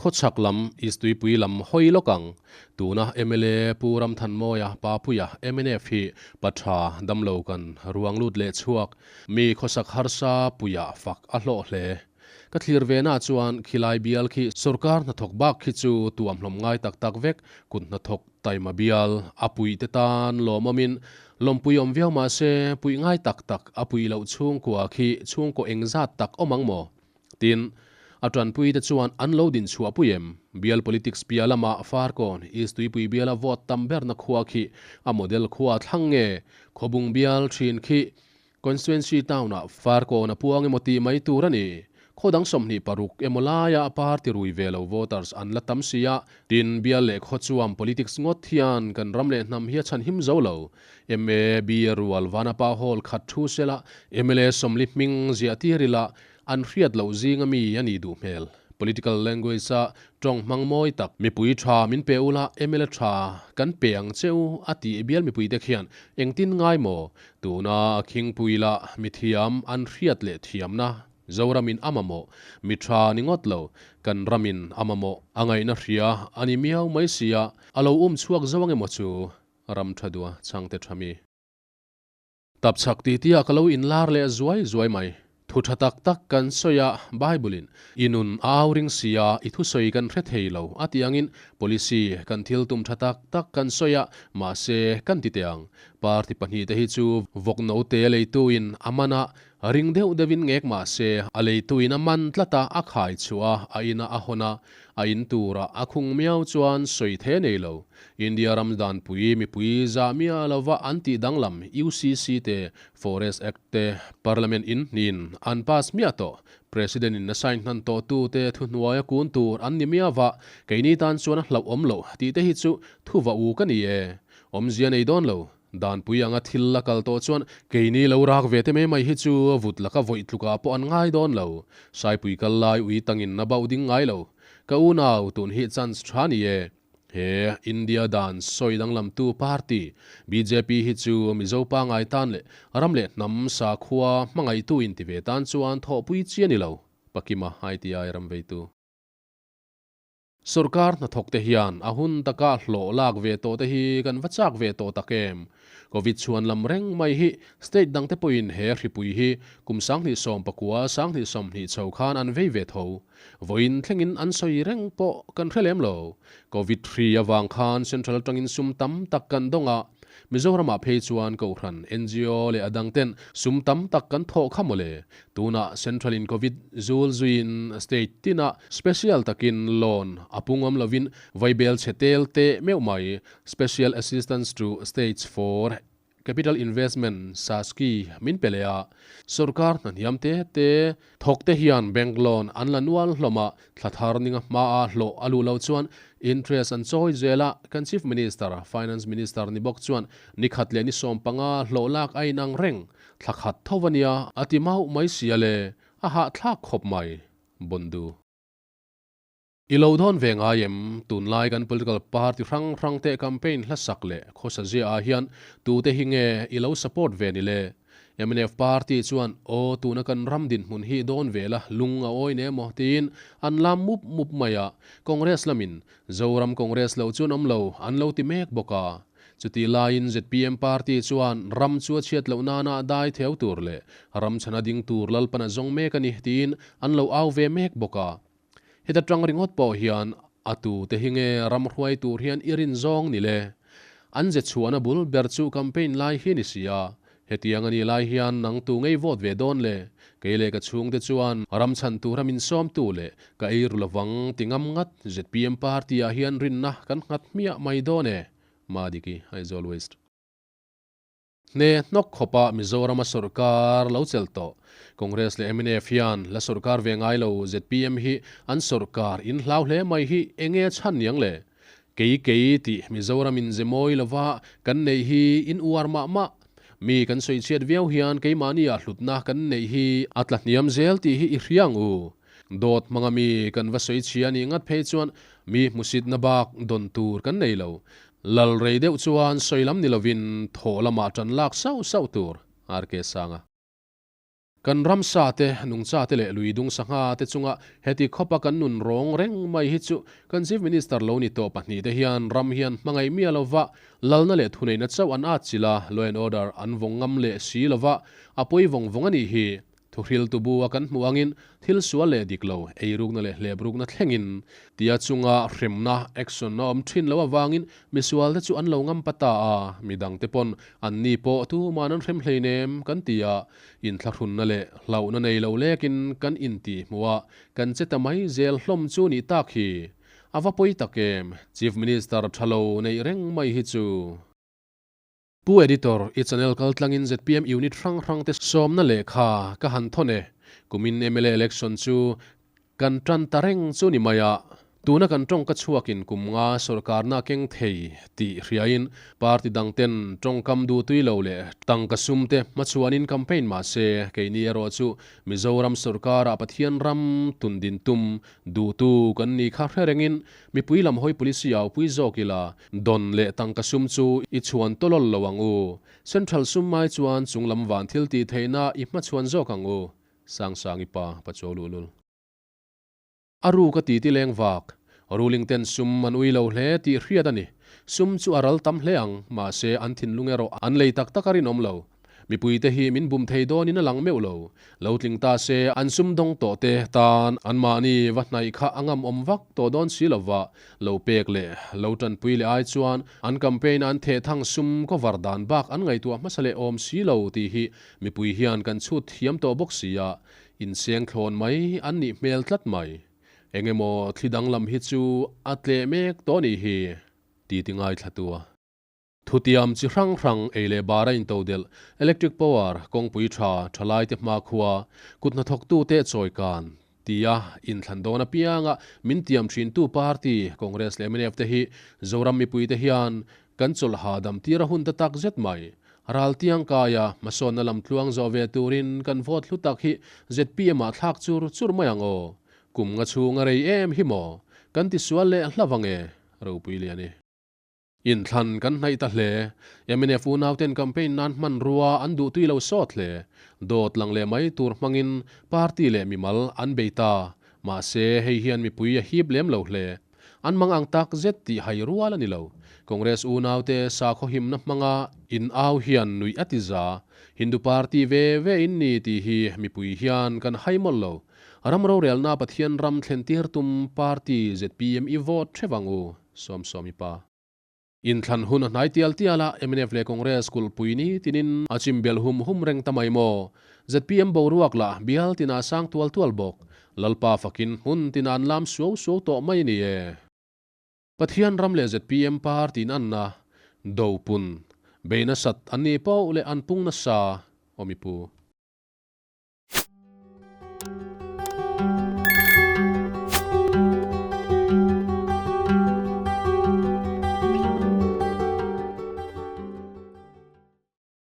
Khawchhak lam East Tuipui lam hawi lawk ang. Tuna mla Pu Ramthanmawia Papuia mnf hi pa tha damlo kan ruang lut leh chhuak mi khawsak harsa puia fak a hlawh hle. Ka thlir ve na chuan khilai bial khi sorkar hnathawk bak khi chu tuamhlawm ngai tak tak vek kut hnathawk taima bial a puih te tan lawmawmin lawmpui awm viau mah se puih ngai tak tak a puih loh chhungkua khi chhungkaw engzat tak awm ang maw? Tin, a tanpui te chuan an lo din chhuah pui em? Bial politics piah lama Farkawn, East Tuipui biala vote tam berna khua khi a model khua thlang nge Khawbung bial thin khi Constituency town-ah Farkawn a puang emaw tih mai tur a ni. Khaw dang 26 emaw laia party rui ve lo voters an la tam si a, tin bial leh khaw chuam politics ngawt hian kan ram leh hnam hi a chhan him zo lo. MAB rual Vanapa Hall khat thu sela mla 40 hming ziah tir ila An hriat loh zinga mi a nih duh hmel. Political language a tawng hmang mawi tak. Mipui tha min pe ula, mla tha kan pe ang che u a tih bial mipuite khian engtin ngai maw? Tuna a khingpui lah mithiam an hriat leh thiamna Zoramin a mamawh, mi tha ni ngawt lo, kan ramin a mamawh a ngaihna hria a ni miau mai sia, a lo um chhuak zo ang emaw chu ram tha dua chhangte tha mi. Tapchhak titi-ah ka lo inlar leh zuai zuai mai. Thu tha tak tak kan sawi a, Bible-in, I nun a au ring si a, i thusawi kan hre thei lo, a tih angin policy kan thil tum tha tak tak kan sawi a, mahse kan ti teh ang. Party pahnihte hi chu vawk note leituin a man a, ring deuh deuhin ngek mahse a leituin a man tlat a, a khai chhuah a, a ina a hawn a, A in turah a khung miau chuan sawi the nei lo. India ram danpui mipui zah miah lova an tih danglam UCC te, Forest Act te, Parliament in hnin an pass miah tawh. President in a sign hnan tawh tu te thuhnuai a kun tur an ni miau va, keini tan chuan a hlauh awm loh tih te hi chu thu va u ka ni e. Awmzia nei dawn lo. Danpui anga thil la kal tawh chuan keini lo rak ve te mai mai hi chu vut laka vawih tlukah pawh an ngai dawn lo. Saipui kal lai ui tangin a bauh ding ngai lo. Ka unau tun hi chance tha ni e. He India dan sawi danglamtu party bjp hi chu Mizo pangai tan leh ram leh hnam sakhua hmangaihtu inti ve tan chuan thawhpui chi a ni lo. Pakima ITI ram veitu. Sorkar hnathawk te hian a hun taka hlawh lak ve tawh te hi kan va chak ve tawh tak em? Covid chhuan lam reng mai hi state dang te pawhin he hripui hi kum 2019, 2020 chho khan an vei ve tho. Vawiin thlengin an sawi reng pawh kan hre lem lo. Covid hri avang khan central atangin sum tam tak kan dawng a, Mizoramah phei chuan Kohhran, ngo leh a dangten sum tam tak kan thawh kha mawle. Tunah Central in Covid zul zuiin state tinah special takin loan a pung awm lovin vaibel chhe tel teh meuh mai, Special Assistance to States for Capital Investment, SASCI, min pe leh a. Sorkar hna hniam te te thawk te hian bank loan an la nual hlawm a, thla thar ninga hmaa hlawh a luh loh chuan interest an chawi zel a, kan Chief Minister, Finance Minister ni bawk chuan ni khat leh ni 15 hlawh lak a inang reng. Thla khat tho a nia, a ti mauh mai sia le, a hahthlak khawp mai. Bondu. I lo dawn ve ngai em? Tunlai kan political party hrang hrang te campaign hlasak leh khawsa zia ah hian tute hi nge i lo support ve ni le? Mnf party chuan aw tuna kan ram dinhmun hi dawn ve la lung a awi ne maw tiin an lam mup mup mai a, Congress lamin Zoram Congress lo chuan awm lo an lo ti mek bawk a. Chutih laiin zpm party chuan ram chu a chhiat loh nana dai theu tur leh ram chhana ding tur Lalpan a zawng mek a ni tiin an lo au ve mek bawk a. Heta tang ringawt pawh hian a tu te hi nge ram hruai tur hian i rin zawng ni le? An ze chhuahna bul ber chu campaign lai hi ni si a, hetiang a nih lai hian nang tu ngei vote ve dawn le? Kei leh ka chhungte chuan ram chhan tura min sawmtu leh ka ei ru lovang ti ngam ngat zpm party ah hian rinna kan nghat hmiah mai dawn e. Madiki, Aizawl West. Hne hnawk khawpa Mizorama sorkar lo chelh tawh. Congress leh mnf hian la sorkar ve ngai lo zpm hi an sorkar in hlau hle mai hi enge a chhan niang le? Kei kei tih Mizoram in ze mawi lova kan neih hi in uar mah mah. Mi kan sawi chhiat viau hian keimahni ah hlutna kan neih hi a tla hniam zel tih hi i hria ang u. Dawt hmanga mi kan va sawi chhia nih ngat phei chuan mi hmusitna bak dawn tur kan nei lo. Lal rei deuh chuan sawi lam ni lovin thaw lamah tan lak sauh sauh tur, RK Sanga. Kan ramsa te, nungcha te leh lui dung sangha te chunga heti khawpa kan nun rawng reng mai hi chu kan Chief Minister lo ni tawh pahnihte hian ram hian hmangaih miah lova lalna leh thuneihna chauh an atchilh a, law and order an vawng ngam leh si lova a pawi vawng vawng a nih hi. Thuhril tubu a kan hmuh angin thil sual leh dik lo, eirukna leh hleprukna thlengin tia chunga hremna, action, a awm thin lo avangin misualte chu an lo ngam pa ta a, midangte pawn anni pawh tuman an hrem hleinem kan ti a, inthlahrunna leh hlauhna nei lo lekin kan intih hmuh a, kan che ta mai zel hlawm chu nih tak hi. A va pawi tak em, Chief Minister tha lo neih reng mai hi chu. Pu Editor, i channel kal tlangin zpm unit hrang hrang te sawmna lehkha ka han thawn e. Kumin mla election chu kan tan ta reng chu ni mai a. Tuna kan tawngka chhuakin kum nga sawrkarna a keng thei tih hriain party dang ten tawngkam duhtui lo leh tangka sum te hmachhuanin campaign mah se keini erawh chu Mizoram sawrkarah Pathian ram tundin tum duhtu kan ni kha hre rengin Mipui lam hawi policy au pui zawk ila, don leh tangka sum chu i chhuan tawlawl lo ang u. Central sum mai chuan chung lam van thil tih theihna i hmachhuan zawk ang u. Sangsangi pa, Pachuau luhlul. A ru ka ti ti leng vak. Ruling ten sum an ui lo hle tih hriat a ni. Sum chu a ral tam hle ang, mahse an thinlung erawh an lei tak tak a rinawm lo. Mipuite hi min bum thei dawnin a lang meuh lo. Lo tling ta se, an sumdawng tawh te tan anmahni va hnaih kha a ngam awm vak tawh dawn si lova, lo pek leh lo tanpui leh ai chuan an campaign a an theh thang sum cover dan bak an ngaihtuah hmasa leh awm si lo tih hi mipui hian kan chhut thiam tawh bawk si a, inseng thlawn mai an nih hmel tlat mai. Engemaw thli danglam hi chu a tleh mek tawh nih hi, ti ti ngaithlatu a. Thutiam chi hrang hrang ei leh bar a intodelh, electric power, kawngpui tha, thalaite hmakhua, kut hnathawktute chawikan, tia inthlan dawn apianga min tiam thintu party, Congress leh mnf te hi Zoram mipuite hian kan chawlh hahdam tir a hun ta tak zet mai. Raltiang kaia hmasawnna lam tluang zawh ve turin kan vote hlu tak hi zpm ah thlak chur chur mai ang aw. Kum nga chhung a rei em hi maw? Kan tisual leh hlauh ange, ropui lian i. Inthlan kan hnaih ta hle. Mnf unauten campaign nan hmanrua an duh tui lo sawt hle. Dawt lang leh mai tur hmangin party leh mimal an bei ta. Mahse, hei hian mipui a hip lem lo hle. An mang ang tak zet tih hai rual a ni lo. Congress unaute sakhaw himna hmanga in au hian nuih a ti za. Hindu party ve ve in ni tih hi mipui hian kan hai mawlh lo. Ram rorelna Pathian ram thlentir tum party zpm i vote theuh ang u. Sawmsawmi pa. Inthlan hun a hnai tial tial a, mnf leh Congress kulhpui ni tinin a chim bel hum hum reng ta mai maw? Zpm boruak lah bial tina sang tual tual bawk. Lalpa fakin hmun tina an lam suau suau tawh mai ni e. Pathian ram leh zpm party in anna, do pun, bei nasat an nih poh leh an pung nasa, aw mipu.